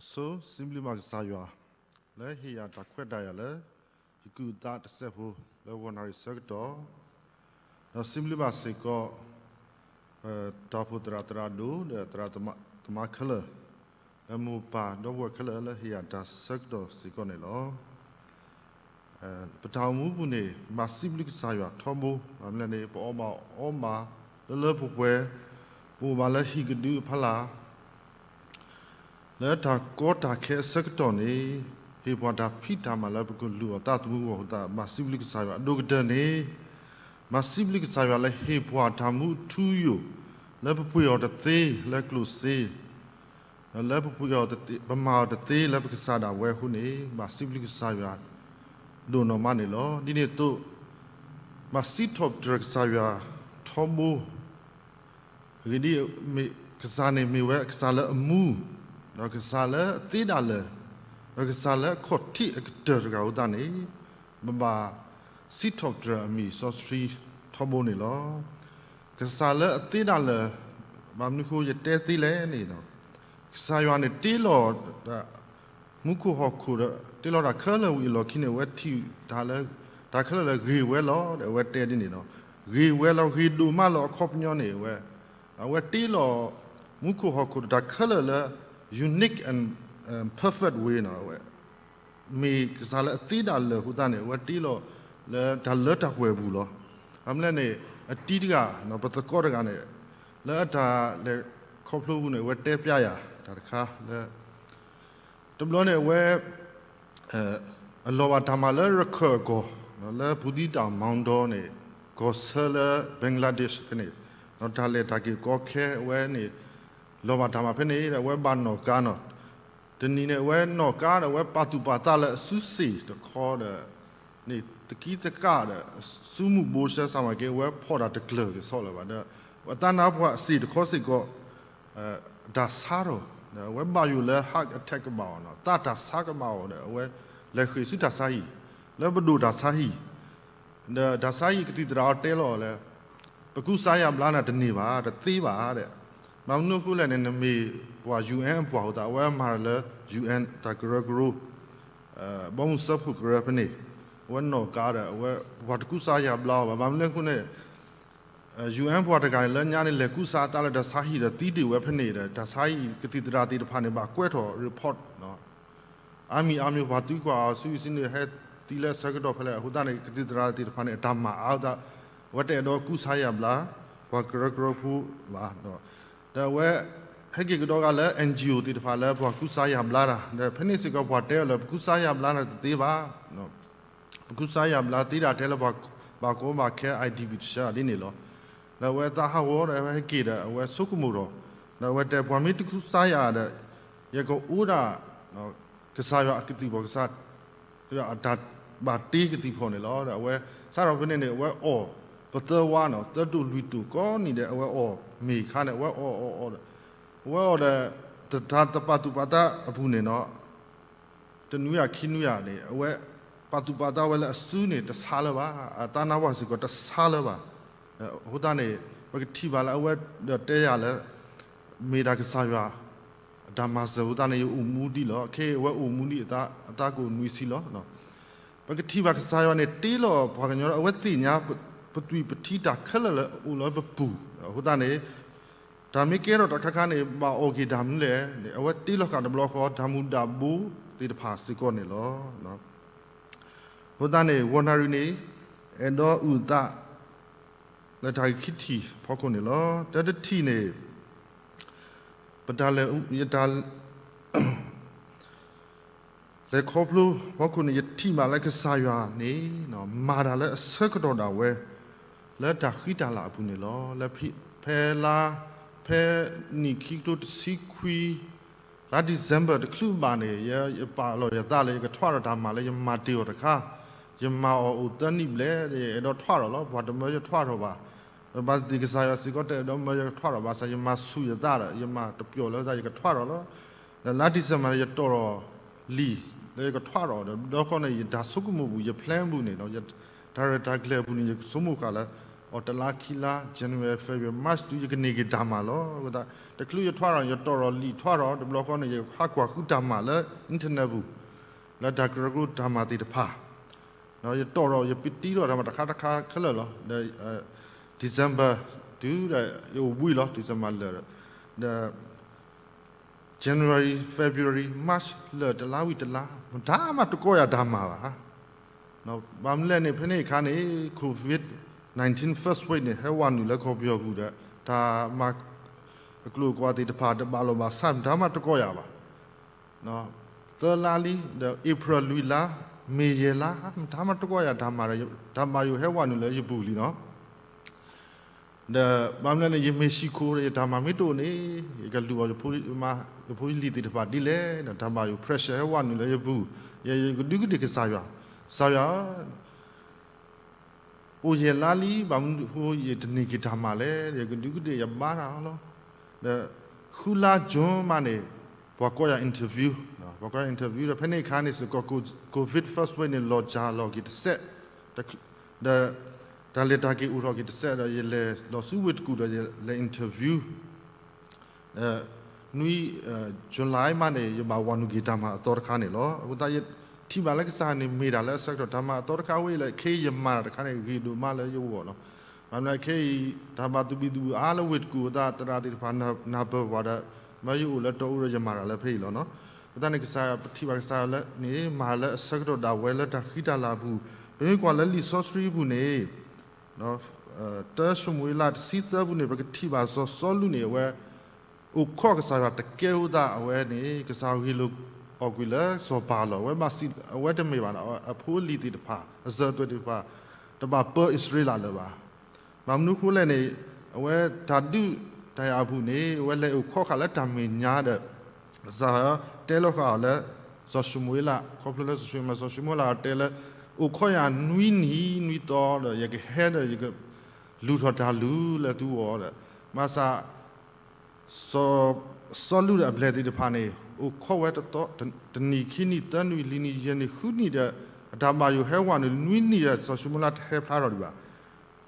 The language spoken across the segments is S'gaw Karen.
အဆိ စံးဘျုးဘၣ်ကစၢ်ယွၤ လၢဟ့ၣ်ယၤတၢ်ခွဲးတၢ်ယာ်လၢ ယကုၢ်သးတစဲးဖိ လၢဂီၤနၣ်ရံၣ်ဆၢကတီၢ်, ဒီးစံးဘျုးဘၣ်စ့ၢ်ကီး ဒီဖိသရၣ်သရၣ်ဒိၣ် ဒီးသရၣ်သမါခဲလၢာ်, ဒီးမိၢ်ပၢ်ဒီပုၢ်ဝဲၢ်ခဲလၢာ်လၢဟ့ၣ်ယၤတၢ်ဆၢကတီၢ်စ့ၢ်ကီးန့ၣ်လီၤ. ပတၢ်အိၣ်မူပူၤန့ၣ် ဘၣ်စံးဘျုးကစၢ်ယွၤထီဘိ, မ့ၢ်န့ၣ် ပအီၣ်ဘၣ်အီဘၣ်လၢလၢပှဲၤပှဲၤ, ပအိၣ်ဘၣ်လၢဟံၣ်ကဒုအဖီလာ် လၢတၢ်ကီတၢ်ခဲအဆၢကတီၢ်န့ၣ်, ဟ့ၣ်ပှၤတၢ်ဖံးတၢ်မၤလၢပကလူၤအီၣ်သးသမူအဂီၢ်အဃိသတး ဘၣ်စံးဘျုးကစၢ်ယွၤအဒိၣ်ကတၢၢ်န့ၣ်, ဘၣ်စံးဘျုးကစၢ်ယွၤလၢဟ့ၣ်ပှၤတၢ်မူအထူအယိာ် လၢပပှ့ၤအီၤတသ့လၢကျိၣ်စ့ ဒီးလၢပပှ့ၤအီၤတသ့ ပမၤအီၤတသ့လၢပကစၢ်ဒၣ်ဝဲအဃိန့ၣ်, ဘၣ်စံးဘျုးကစၢ်ယွၤဒိၣ်နီၢ်မးန့ၣ်လီၤ. ဒ်န့ၣ်အသိး, ဘၣ်စံးထီၣ်ပတြၢၤကစၢ်ယွၤထီဘိ, အဂ့ၢ်ဒ်အံၤ, ကစၢ်န့ၣ်မ့ၢ်ဝဲကစၢ်လၢအမူ, ဒီးကစၢ်လၢအသ့ဒၣ်လၢာ်, ဒီးကစၢ်လၢအခီၣ်ထံးအကတၢၢ်တဂၤအဃိသတးန့ၣ်, ပဘၣ်စံးထီၣ်ပတြၢၤအမံၤစီဆှံထီဘိန့ၣ်လီၤ. ကစၢ်လၢအသ့ဒၣ်လၢာ်, ဘၣ်မနုၤအဃိယတဲသ့လဲၣ်န့ၣ်, ကစၢ်ယွၤန့ၣ်တ့လီၤ မူခိၣ်ဟီၣ်ခိၣ်ဒီး တ့လီၤတၢ်ခဲလၢာ်ဝံၤအလီၢ်ခံန့ၣ် အဝဲထံၣ်တၢ်လၢ တၢ်ခဲလၢာ်လၢဂ့ၤဝဲလီၤဒီး အဝဲတဲဒ်န့ၣ်လီၤ. ဂ့ၤဝဲလီၤ ဂ့ၤဒိၣ်မးလၢအခီပညီန့ၣ် အဝဲ, အဝဲတ့လီၤ မူခိၣ်ဟီၣ်ခိၣ်ဒီးတၢ်ခဲလၢာ်လၢ unique and perfect way န့ၣ် အဝဲ မ့ၢ်ကစၢ်လၢအသ့ဒၣ်လၢာ်အဃိသတးန့ၣ် အဝဲတ့လီၤလၢတၢ်လၢတၢ်ပှဲၤအပူၤလီၤ. အမ့ၢ်န့ၣ် အတံၤတဂၤ ပသကိးတဂၤန့ၣ် လၢအတၢ်လဲၤခီဖျိအပူၤန့ၣ် အဝဲတဲပျဲယၤတၢ်တခါလၢ တဘျီန့ၣ် အဝဲ အလီၤဘၣ်တၢ်မၤလၢရခၢၣ်အကီၢ် လၢပူၤသံတၢ်မီဒီန့ၣ် ကီၢ်ဆၢလၢ Bangladesh ဖဲန့ၣ် တၢ်လဲၤတၢ်က့ၤကီခဲအဝဲန့ၣ် လီၤဘၣ်တၢ်မၤဖဲန့ၣ်ဒီး အဝဲဘၣ်နီၣ်ကါနီၤ တနံၤန့ၣ် အဝဲနီၣ်ကါဒီး အဝဲပာ်သူၣ်ပာ်သးလၢအစုစ့ၣ်တခီဒီး န့ၣ် သကံသကၣ်ဒီး စုမုၢ်ဘိဆၢစၢ်မၤက့ၤ အဝဲဖီၣ်တၢ်တကျၢၤက့ၤဆီၣ်လၢၤဘၣ်ဒီး အသးနါပှၢ်အစ့ၣ်တခီစ့ၢ်ကီး တၢ်ဆါထီၣ် အဝဲဘၣ်ယိၣ်လၢ heart attack ကဘၣ်အီၤနီၤ သးတၢ်ဆါကဘၣ်အီၤဒီး အဝဲလဲၤဃ့ၢ်ဆူတၢ်ဆါဟံၣ် လၢပဒိၣ်တၢ်ဆါဟံၣ် ဒီးတၢ်ဆါဟံၣ်ကသံၣ်သရၣ်အီၤတဲလီၤအီၤလၢ ပကူစါယၤဘျါနၤတန့ၢ်ဘၣ် တသ့ဘၣ်ဒီး ဘၣ်မနုၤအဃိလဲၣ်န့ၣ် နမ့ၢ်ပှၤ ယူၣ်အဲၣ် အပှၤအဃိသတး အဝဲမၤလၢ ယူၣ်အဲၣ် တၢ်ကရၢကရိ ဘီမုၢ်စၢဖှိၣ်ကရၢဖဲန့ၣ် အဝဲနီၣ်ကါဒီး အဝဲပှၤတကူစါယၤဘျါအီၤဘၣ် ဘၣ်မနုၤအဃိန့ၣ် ယူၣ်အဲၣ် ပှၤတဂၤန့ၣ် လၢညါန့ၣ် လဲၤကူစါအသးလၢတၢ်ဆါဟံၣ်ဒီးသံဒံးဝဲဖဲန့ၣ်ဒီး တၢ်ဆါဟံၣ်ကသံၣ်သရၣ်သ့ၣ်တဖၣ်န့ၣ် ဘၣ်ကွဲးထီၣ် report နီၤ အါမံၤအါမံၤပှၤသံကွၢ်အီၤဆူအံၤဆူန့ၣ် ဟဲသံလၢအဆၢကတီၢ်ဖဲလဲၣ် အဃိသတးန့ၣ် ကသံၣ်သရၣ်သ့ၣ်တဖၣ်န့ၣ် အတၢ်မၤအါအဃိသတး အဝဲတအဲၣ်ဒိးကူစါယၤဘျါ ပှၤကရၢကရိဖိဘၣ် ဒီးအဝဲ ဟဲက့ၤကဒီးဂၤလၢ NGO သ့ၣ်တဖၣ်လၢ ပှၤကူစါယၤဘျါတၢ် ဒီးဖဲန့ၣ်စ့ၢ်ကီးပှၤတဲအီၤလၢ ပကူစါယၤဘျါတၢ်တသ့ဘၣ် ပကူစါယၤဘျါသ့ဒၣ်ထဲလၢပှၤကီဘၣ်ခဲ IDP တဆၢဒ်န့ၣ်လီၤ. ဒီးအဝဲသးဟးဂီၤဒီး အဝဲဟဲက့ၤဒီး အဝဲဆိကမိၣ်ထီၣ် ဒီးအဝဲတဲ ပှၤမ့ၢ်တကူစါယၤဒီး ယကအိၣ်ဒၣ် ကစၢ်ယွၤအကသံၣ်ဖီၣ် ကစၢ်ယွၤအတၢ် ဘၣ်တ့ကသံၣ်ဖီၣ်န့ၣ်လီၤ. ဒီးအဝဲစးထီၣ်ဖဲန့ၣ်န့ၣ် အဝဲအီၣ်ပသၢဝါနီၤ သၢတိၢ်လွံၢ်တိၢ်ကိးနံၤဒီး အဝဲအီၣ်မ့ၤခါန့ၣ် အဝဲအီၣ်အီၣ်အီၣ်ဒီး အဝဲအီၣ်ဒီး တၢ်တပာ်သူၣ်ပာ်သးအပူၤန့ၣ်နီၤ တနွံယၤခံနွံယၤန့ၣ် အဝဲပာ်သူၣ်ပာ်သးဝဲလၢအစုန့ၣ် တဆါလၢၤဘၣ်, အသးနါပှၢ်စ့ၢ်ကီးတဆါလၢၤဘၣ်. အဃိသတးန့ၣ် ပကထံၣ်ဘၣ်လၢအဝဲဒီးတဲယၤလၢ မ့ၢ်ဒၣ်ကစၢ်ယွၤ အတၢ်မၤစၢၤအဃိသတးန့ၣ် ယအိၣ်မူဒံးလီၤ. ခဲအံၤအဝဲအိၣ်မူဒံး အသးကိးနွံဆံလီၤ. ပကထံၣ်ဘၣ်ကစၢ်ယွၤန့ၣ် တ့လီၤပှၤကညီဒီး အဝဲသ့ၣ်ညါပသွံၣ်ပထံတၢ်ခဲလၢာ်လၢအအိၣ်လၢပပူၤ, အဃိသတးန့ၣ် တၢ်မ့ၢ်ကဲထီၣ်တၢ်ခါခါန့ၣ် ဘၣ်အီၣ်က့ၤတၢ်မနုၤလဲၣ်န့ၣ် အဝဲတ့လီၤဃာ်တဘျီဃီ တၢ်မူၤဒၣ်ဘိသ့ၣ်တဖၣ်စ့ၢ်ကီးန့ၣ်လီၤ. အဃိသတးန့ၣ် ဂီၤနၣ်ရံၣ်န့ၣ် အဲၣ်ဒိးအုၣ်အသး လၢတၢ်ဂ့ၢ်ခံထံၣ်ဖီခိၣ်န့ၣ်လီၤ. တၢတထံၣ်န့ၣ် ပတၢ်လဲၤ ယတၢ် လဲၤခီဖျိဖီခိၣ်န့ၣ် ယထံၣ်ဘၣ်လၢကစၢ်ယွၤန့ၣ် မၤတၢ်လၢအဆၢကတီၢ်ဒၣ်ဝဲ လၢတၢ်ဃံတၢ်လၤအပူၤန့ၣ်လီၤ. လၢဖဲလါ ဖဲနံၣ်ခံကထိတဆံခွံ လါ December တချုးဘၣ်န့ၣ် ယ ယပာ်လီၤယသးလၢယကထွဲဒီးတၢ်မၤလၢယမၤတ့ၢ်အီၤတခါ, ယမၤအီၤအိၣ်သၢနံၣ်ဘျဲၣ် ယအဲၣ်ဒိးထွဲဒီးလီၤ. ပှၤတမၢယထွဲထီၣ်ဘၣ်. ဘၣ်သ့ၣ်သ့ၣ်ကစၢ်ယွၤစ့ၢ်ကီးတအဲၣ်ဒိးမၢယကထွဲထီၣ်ဘၣ်ဆၣ် ယမၤဆူၣ်ယသးဒီး ယမၤတပျီာ်လၢယကထွဲထီၣ်လီၤ. ဒီးလါ December န့ၣ် ယတီၢ်ထီၣ်လံာ်လၢယကထွဲထီၣ်ဒီး ဒီးခီန့ၣ် ယတၢ်ဆိကမိၣ်ပူၤ ယ plan ပူၤန့ၣ် တၢ်ရဲၣ်တၢ်ကျဲၤအပူၤန့ၣ် ယကဆိကမိၣ်ဃာ်လၢ အီၤတလါခံလါ January February March တုၤယကန့ၢ်က့ၤတၢ်မၤလီၤ. အဃိသတး တချုးယထွဲထီၣ် ယတီၣ်ထီၣ်လံာ်ထွဲထီၣ် တဘျီဃီန့ၣ် ယဟးကွၢ်ဃုတၢ်မၤလၢ internet ပူၤ လၢတၢ်ကရၢကရိတၢ်မၤသ့ၣ်တဖၣ် ယတီၣ်ထီၣ် ယပတံထီၣ်တၢ်မၤတခါတခါခဲလၢာ်လီၤ. ဒီး December တုၤဒီး ယအိၣ်ဘှံးလီၤ December လၢာ်ဒီး January February March လၢာ်တလါဝံၤတလါ မတၤမၤတကီၢ်ယၤတၢ်မၤဘၣ်. ဘၣ်မနုၤလဲၣ်န့ၣ် ဖဲန့ၣ်အခါန့ၣ် COVID nineteen first wave န့ၣ် ဟဲဝဲနုာ်လၢကီၢ်ပယီၤပူၤဒီး တၢ်မၤ အကျိၤအကွာ်သ့ၣ်တဖၣ် တဘၣ်လီၢ်ဘၣ်စး မတၤမၤတကီၢ်ယၤဘၣ်. သၢလါလံ ဒီး April လွံၢ်လါ May ယဲၢ်လါ မတၤမၤတကီၢ်ယၤတၢ်မၤဒီး တၢ်မၤယိာ်ဟဲဝဲနုာ်လၢယပူၤလံနီၤ. ဒီးဘၣ်မနုၤလဲၣ်န့ၣ် ယမ့ၢ်ဟံးဃီဒီး ယတၢ်မၤမ့ၢ်တအိၣ်န့ၣ် ယကလူၤအီၤ ယဖိယလံၤသ့ၣ်တဖၣ်ဒ်လဲၣ်ဒီး တၢ်မၤယိာ် pressure ဟဲဝဲနုာ်လၢယပူၤ ယကဒုးကဒ့ၣ်ကစၢ်ယွၤ, ကစၢ်ယွၤ အိၣ်ယဲၢ်လါလံ ဘၣ်မနုၤဃိယတန့ၢ်က့ၤတၢ်မၤလဲၣ်, ယကဒုးကဒ့ၣ်ယဘါတၢ်လီၤ. ဒီးဃုလါ June မးန့ၣ် ပှၤကိးယၤ interview, ပှၤကိးယၤ interview ဒီးဖဲန့ၣ်အခါန့ၣ်စ့ၢ်ကီး COVID first wave န့ၣ် လီၤစှၤလီၤက့ၤတစဲး, ဒီးတၢ်လဲၤတၢ်က့ၤအိၣ်ထီၣ်က့ၤတစဲးဒီး ယလဲၤလီၤဆူဝ့ၢ်တကူၣ်ဒီးယလဲၤ interview နွံ July မးန့ၣ် ယဘၣ်ဝဲနုာ်က့ၤတၢ်မၤအသီတခါန့ၣ်လီၤ. အဃိသတးယထံၣ်ဘၣ်လၢကစၢ်ယွၤန့ၣ်မ့ၢ်တၢ်လၢအဆၢကတီၢ် တၢ်မၤအသီတခါဝဲအံၤလၢခဲအံၤယမၤတၢ်တခါန့ၣ် ဂ့ၤဒိၣ်မးလၢယဂီၢ်လီၤ. ဘၣ်မနုၤလဲၣ်ခဲအံၤ တၢ်ဘၣ်သူၣ်ဘံၣ်သးဘုၣ်အါလၢဝ့ၢ်တကူၣ်အဃိသတး သရၣ်သ့ၣ်တဖၣ်နၢ်ပၢၢ်ပှၤဒီး မၢယအိၣ်လၢတီအူဒီးယမၤတၢ်လၢဖဲအံၤလီၤနီၤ. အဃိသတးန့ၣ် ကစၢ်ယွၤ ပထံၣ်ဘၣ်ကစၢ်ယွၤလၢန့ၣ် မၤလၢအဆၢကတီၢ်ဒၣ်ဝဲလၢတၢ်ဃံတၢ်လၤအပူၤ, ပမ့ၢ်ကွၢ်လၢလံာ်စီဆှံအပူၤန့ၣ် တၢၡမူၤအ့လးတဆံသၢပူၤန့ၣ် ပကထံၣ်ဘၣ်စီၤစီလူးန့ၣ် အဝဲ အိၣ်ခိးကစၢ်ယွၤတကဲအဃိသတး အဝဲန့ၣ် ကစၢ်ယွၤဟ့ၣ်လီၤအီၤကွံာ်လၢစီၤပၤလီၢ်, အဝဲမၤစံး အဝဲတမ့ၢ်ဘၣ်နီၤ အဖိအလံၤသ့ၣ်တဖၣ် အစၢၤအသွဲၣ်သ့ၣ်တဖၣ် တဘၣ်ပၢအံၣ်စရ့လးလၢၤဘၣ်. ဘၣ်မနုၤအဃိလဲၣ်န့ၣ် အဝဲတၢ်ဒုးတၢ်ယၤအပူၤန့ၣ် အဝဲလဲၤအိၣ်ခိးဃာ်လၢတၢ်မဲာ်ညါဒီး ကစၢ်ယွၤတဲလီၤဃာ်အီၤလၢ စီၤၡမူၤအ့လး ခီဖျိလၢစီၤၡမူၤအ့လး စီၤၡမူၤအ့လးတဲလၢ အိၣ်ခိးယၤနွံနံၤနွံသီဒီး ယကဟဲဒီးယကလူၤထီၣ်တၢ်လုၢ်လၢသုဂီၢ်ဒီး ဘၣ်ဆၣ် စီၤစီလူးဒီးအပျဲၢ်သ့ၣ်တဖၣ်န့ၣ် အိၣ်ခိးဝဲတသီ တနံၣ်ခံနံၣ်သၢနံၣ်လွံၢ်နံၣ်ယဲၢ်နံၣ်ဃုနံၣ်ဒီး အတၢ်ဘၣ်ယိၣ်ဟဲဝဲနုာ်နွံနံၣ်ဒီး စီၤၡမူၤအ့လးတဟဲဖျါထီၣ်ဒံးဘၣ်.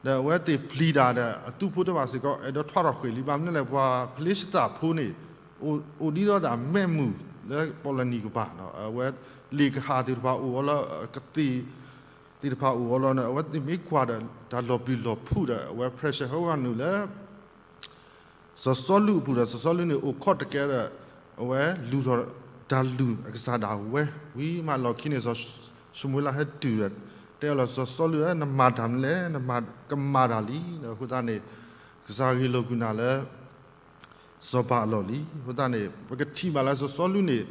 ဒီးအဝဲသ့ၣ်ပျံၤတၢ်ဒီး အသုးဖိတဖၣ်စ့ၢ်ကီး အဲၣ်ဒိးထွဲထီၣ်ဃ့ၢ်လံ ဘၣ်မနုၤလဲၣ် ပှၤဖလ့ၡသးဖိန့ၣ် အိၣ်ဒ်သိးဒၣ်မဲးမုၢ်လၢပီၣ်လဲၣ်နံၤကပၤ အဝဲလ့ၣ်ကဟၣ်သ့ၣ်တဖၣ်အိၣ်အီၤလီၤ ကသ့ၣ်သ့ၣ်တဖၣ်အိၣ်အီၤလီၤန့ၣ် အဝဲသ့ၣ်မ့ၢ်ကွၢ်ဒီးတၢ်လီၤပျံၤလီၤဖုးဒီး အဝဲ pressure ဟဲဝဲနုာ်လၢ စီၤစီလူးအပူၤဒီး စီၤစီလူးန့ၣ် အိၣ်ခိးတကဲဒီး အဝဲလူၤထီၣ်တၢ်လုၢ်အကစၢ်ဒၣ်ဝဲ ဝံၤမးလီၢ်ခံန့ၣ် စီၤၡမူၤအ့လးဟဲတုၤဒီး တဲအီၤလီၤ စီၤစီလူးဧၢ နမၤတၢ်မနုၤလဲၣ် နမၤကမၣ်တၢ်လံ အဃိသတးန့ၣ် ကစၢ်ဂ့ၢ်လိာ်ကွံာ်နၤလၢ စီၤပၤအလီၢ်လံ. အဃိသတးန့ၣ် ပကထံၣ်ဘၣ်လၢစီၤစီလူးန့ၣ်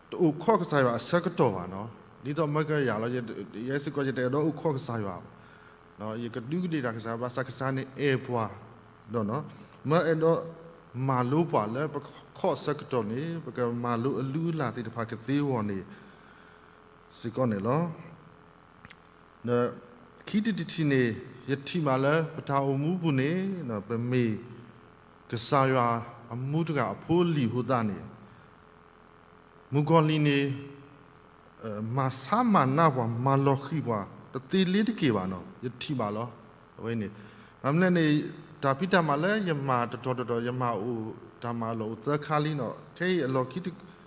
တအိၣ်ခိးကစၢ်ယွၤအဆၢကတီၢ်ဘၣ်နီၤ ဒ်သိးမၢကယၤလီၤ ယဲစ့ၢ်ကီးယတအဲၣ်ဒိးအိၣ်ခိးကစၢ်ယွၤ ယကဒုးကဒ့ၣ်တၢ်ကစၢ်ယွၤ ဘၣ်ဆၣ်ကစၢ်န့ၣ်အဲၣ်ပှၤဒီး မၢအဲၣ်ဒိးမၤလိပှၤလၢပခိးဆၢကတီၢ်န့ၣ် ပကမၤလိအလုၢ်အလၢ်သ့ၣ်တဖၣ်ကသ့အဂီၢ်န့ၣ် စ့ၢ်ကီးန့ၣ်လီၤ. ဒီးခံထံၣ်တထံၣ်န့ၣ် ယထံၣ်မးလၢပတၢ်အိၣ်မူပူၤန့ၣ် ပမ့ၢ်ကစၢ်ယွၤအမူတဂၤအဖိအလံၤအဃိသတးန့ၣ် မုၣ်ကီၤလံၢ်န့ၣ် မၤဆါမၤနးပှၤ မၤလီၤဃံၤပှၤ တသ့လ့ၤတက့ၢ်ဘၣ်နီၤ ယထံၣ်ဘၣ်လီၤ. အဝဲန့ၣ် ဘၣ်မနုၤလဲၣ်န့ၣ် တၢ်ဖံးတၢ်မၤလၢယမၤတတီၤတတီၤ ယမၤအိၣ်တၢ်မၤအလီၢ်အိၣ်သၢခါလံနီၤ ခဲအံၤအလီၢ်ခံ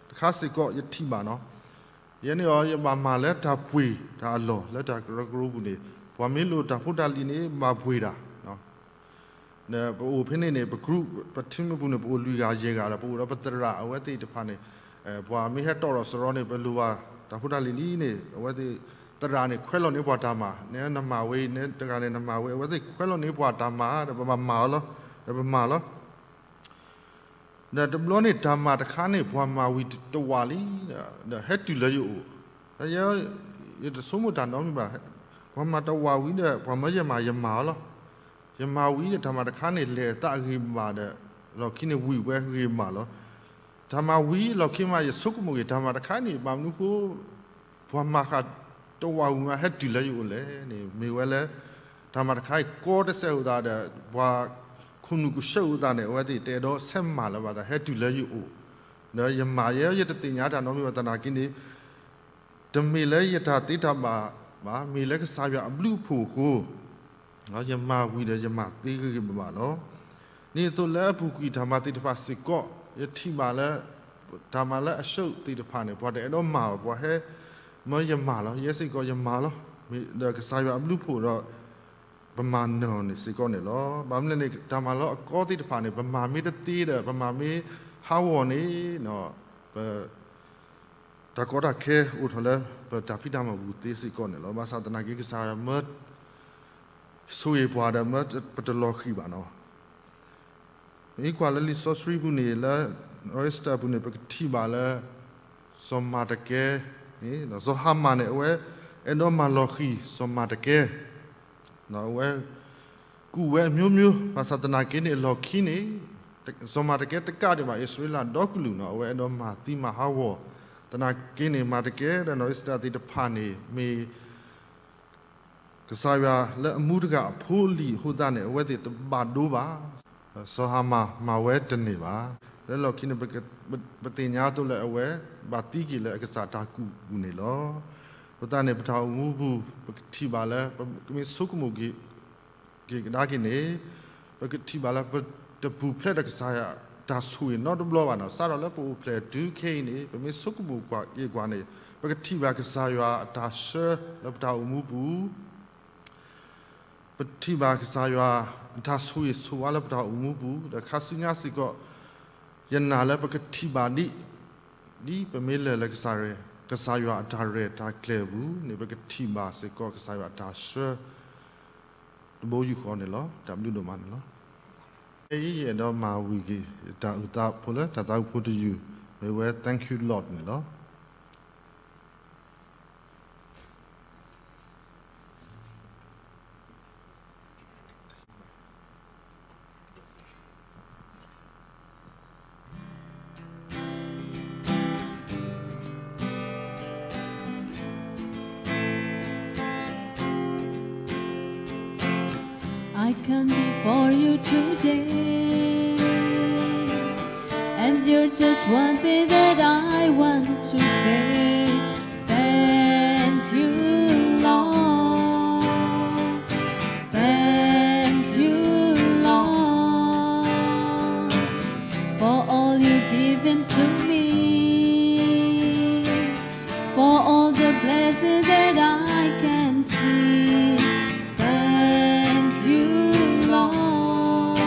တခါစ့ၢ်ကီး ယထံၣ်ဘၣ်နီၤ ယဲန့ၣ်အီၤ ယဘၣ်မၤလၢတၢ်ပှ့ၤတၢ်အလီၢ် လၢတၢ်ကရၢကရိပူၤန့ၣ် ပှၤမ့ၢ်လိၣ်တၢ်ဖိတၢ်လံၤန့ၣ် ဘၣ်ပှ့ၤတၢ် ပအိၣ်ဖဲန့ၣ်န့ၣ် ပ group ပ team အပူၤန့ၣ် ပအိၣ်လွံၢ်ဂၤယဲၢ်ဂၤဒီး ပအိၣ်ဒီးပသရၣ်အဝဲသ့ၣ်တဖၣ်န့ၣ် ပှၤမ့ၢ်ဟဲတီၣ်ထီၣ်စရီန့ၣ် ပလိၣ်ဘၣ်တၢ်ဖိတၢ်လံၤလံန့ၣ် အဝဲသ့ၣ်သရၣ်န့ၣ် ခွဲးလီၤန့ၢ်ပှၤတၢ်မၤ နမၤဝဲအံၤ နတဂၤန့ၣ် နမၤဝဲ အဝဲသ့ၣ်ခွဲးလီၤန့ၢ်ပှၤတၢ်မၤဒီး ပဘၣ်မၤအီၤလီၤ ပဘၣ်မၤလီၤ ဒီးတဘျီန့ၣ် တၢ်မၤတခါန့ၣ် ပှၤမၤဝံၤတဝာ်လံ ဒီးဟဲတုၤလၢယအိၣ်, ယတဆိကမိၣ်တၢ်နီတမံၤဘၣ်, ပှၤမၤတဝာ်ဝံၤဒီး ပှၤမၢယမၤ ယမၤအီၤလီၤ. ယမၤဝံၤဒီး တၢ်မၤတခါန့ၣ် လဲၤအသးဂ့ၤမးဒီး လီၢ်ခံန့ၣ်ဝံၤဝဲဂ့ၤမးလီၤ. တၢ်မၤဝံၤလီၢ်ခံမး ယဆိကမိၣ်က့ၤ တၢ်မၤတခါန့ၣ် ဘၣ်မနုၤဃိ ပှၤမၤဃာ်တဝာ်ဝံၤမး ဟဲတုၤလၢယအိၣ်လဲၣ်န့ၣ် မ့ၢ်ဝဲလၢ တၢ်မၤတခါအံၤကီတစဲးအဃိသတးဒီး ပှၤခိၣ်နူာ်ကဆၢအဃိသတးန့ၣ် အဝဲသ့ၣ်တအဲၣ်ဒိးဆဲးမၤလၢၤဘၣ်သး ဟဲတုၤလၢယအိၣ်, ဒီးယမၤယဲ ယတသ့ၣ်ညါတၢ်နီတမံၤဘၣ်သနာ်က့န့ၣ် တမ့ၢ်လၢယတၢ်သ့တၢ်ဘၣ်ဘၣ်, မ့ၢ်လၢကစၢ်ယွၤအဘျုးအဖှိၣ်အဃိ ယမၤဝံၤဒီးယမၤသ့ဂ့ၤဂ့ၤဘၣ်ဘၣ်လီၤ. ဒ်န့ၣ်အသိးလၢအပူၤကွံာ်တၢ်မၤသ့ၣ်တဖၣ်စ့ၢ်ကီး ယထံၣ်ဘၣ်လၢ တၢ်မၤလၢအရှုံးသ့ၣ်တဖၣ်န့ၣ် ပှၤတအဲၣ်ဒိးမၤဘၣ် ပှၤဟဲမၢယမၤလီၤ. ယဲစ့ၢ်ကီးယမၤလီၤ. မ့ၢ်ဒီးကစၢ်ယွၤအဘျုးအဖှိၣ်ဒီး ပမၤနၢၤန့ၣ်စ့ၢ်ကီးန့ၣ်လီၤ. ဘၣ်မနုၤလဲၣ်န့ၣ် တၢ်မၤလီၤအကီသ့ၣ်တဖၣ်န့ၣ် ပမၤမ့ၢ်တသ့ဒီး ပမၤမ့ၢ်ဟးဂီၤန့ၣ် ပ တၢ်ကီတၢ်ခဲအိၣ်ထီၣ်လၢပတၢ်ဖံးတၢ်မၤပူၤသ့စ့ၢ်ကီးန့ၣ်လီၤ. ဘၣ်ဆၣ်သနာ်က့ ကစၢ်ယွၤမၢ ဆိၣ်ဂ့ၤပှၤဒီးမၢပတလီၤဃံၤဘၣ်နီၤ. မ့ၢ်ကွၢ်လၢလံာ်စီဆှံပူၤန့ၣ် လၢ Esther ပူၤန့ၣ် ပကထံၣ်ဘၣ်လၢ စီၤမၤတကဲ စီၤဟၤမၣ်န့ၣ် အဝဲအဲၣ်ဒိးမၤလီၤဃံၤစီၤမၤတကဲ အဝဲ ကူၣ်ဝဲအမျိုးမျိုး ဘၣ်ဆၣ်သနာ်က့န့ၣ် အလီၢ်ခံန့ၣ် စီၤမၤတကဲတကးဒံးဘၣ် အံၣ်စရ့လးဒီကလုာ်နီၤ အဝဲအဲၣ်ဒိးမၤသံမၤဟးဂီၤ သနာ်က့န့ၣ် မၤတကဲဒီးနီၢ်အ့စတၢၤသ့ၣ်တဖၣ်န့ၣ် မ့ၢ် ကစၢ်ယွၤလၢအမူတဂၤအဖိအလံၤအဃိသတးန့ၣ် အဝဲသ့ၣ်တဘၣ်ဒိဘၣ် စီၤဟၤမၣ်မၤဝဲတန့ၢ်ဘၣ်. လၢလီၢ်ခံန့ၣ် ပသ့ၣ်ညါအသိးလၢအဝဲ ဘၣ်သံက့ၤလၢအကစၢ်တၢ်ကူၣ်ပူၤန့ၣ်လီၤ. အဃိသတးန့ၣ် ပတၢ်အိၣ်မူပူၤ ပကထံၣ်ဘၣ်လၢ ပမ့ၢ်ဆိကမိၣ်က့ၤ က့ၤကဒါက့ၤန့ၣ် ပကထံၣ်ဘၣ်လၢ ပတပူၤဖျဲးဒီးကစၢ်ယွၤတၢ်ဆိၣ်ဂ့ၤနီတဘျီဘၣ်နီၤ. စးထီၣ်လၢပအိၣ်ဖျဲၣ်တုၤခဲအံၤန့ၣ် ပမ့ၢ်ဆိကမိၣ်ကွၢ်က့ၤကွၢ်န့ၣ် ပကထံၣ်ဘၣ်ကစၢ်ယွၤအတၢ်ဆှၢလၢပတၢ်အိၣ်မူပူၤ ပထံၣ်ဘၣ်ကစၢ်ယွၤအတၢ်ဆိၣ်ဂ့ၤဆိၣ်ဝါလၢပတၢ်အိၣ်မူပူၤ ဒီးခါဆူညါစ့ၢ်ကီး ယနာ်လၢပကထံၣ်ဘၣ်ဒ် ဒ်ပမ့ၢ်လဲၤလၢကစၢ် ကစၢ်ယွၤအတၢ်ရဲၣ်တၢ်ကျဲၤပူၤန့ၣ် ပကထံၣ်ဘၣ်စ့ၢ်ကီးကစၢ်ယွၤအတၢ်ဆှၢ တဘိယူၢ်ဃီန့ၣ်လီၤ. တၢ်ဘျုးဒိၣ်မးန့ၣ်လီၤ. ဖဲအံၤယအဲၣ်ဒိးမၤဝံၤက့ၤ တၢ်အုၣ်သးဖိလၢတၢ်သးဝံၣ်ဖိတယုၢ် မ့ၢ်ဝဲ Thank You Lord န့ၣ်လီၤ. I come before you today, and there's just one thing that I want to say. Thank you, Lord. Thank you, Lord, for all you've given to me, for all the blessings that I can see. Thank you, Lord.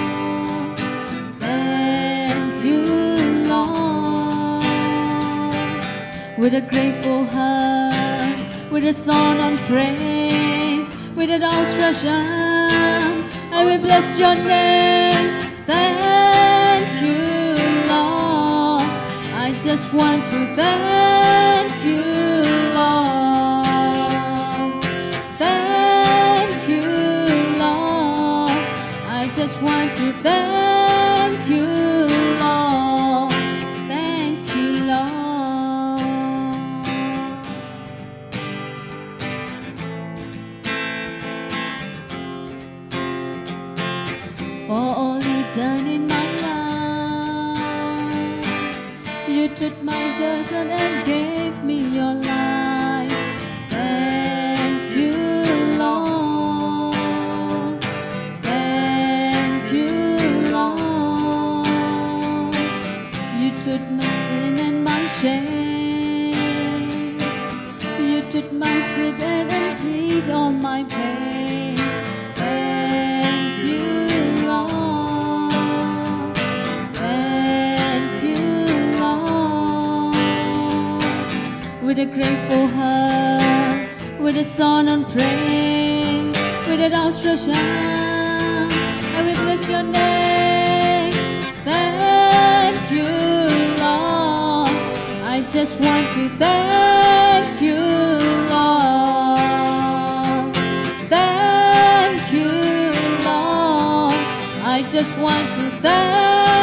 Thank you, Lord. With a grateful heart, with a song of praise, with an outstretched arm, I will bless your name. Thank you, Lord. I just want to thank you, Lord. Thank you, Lord. I just want to thank you, Lord. Thank you, Lord. For all you've done in my life. You took my dust and gave me your life. Thank you, Lord. Thank you, Lord. You took my sin and my shame. You took my sickness and healed all my pain. Thank you, Lord. Thank you, Lord. With a grateful heart, with a song of praise, with an outstretched hand, I will bless your name. Thank you, Lord. I just want to thank you, Lord. Thank you, Lord. I just want to thank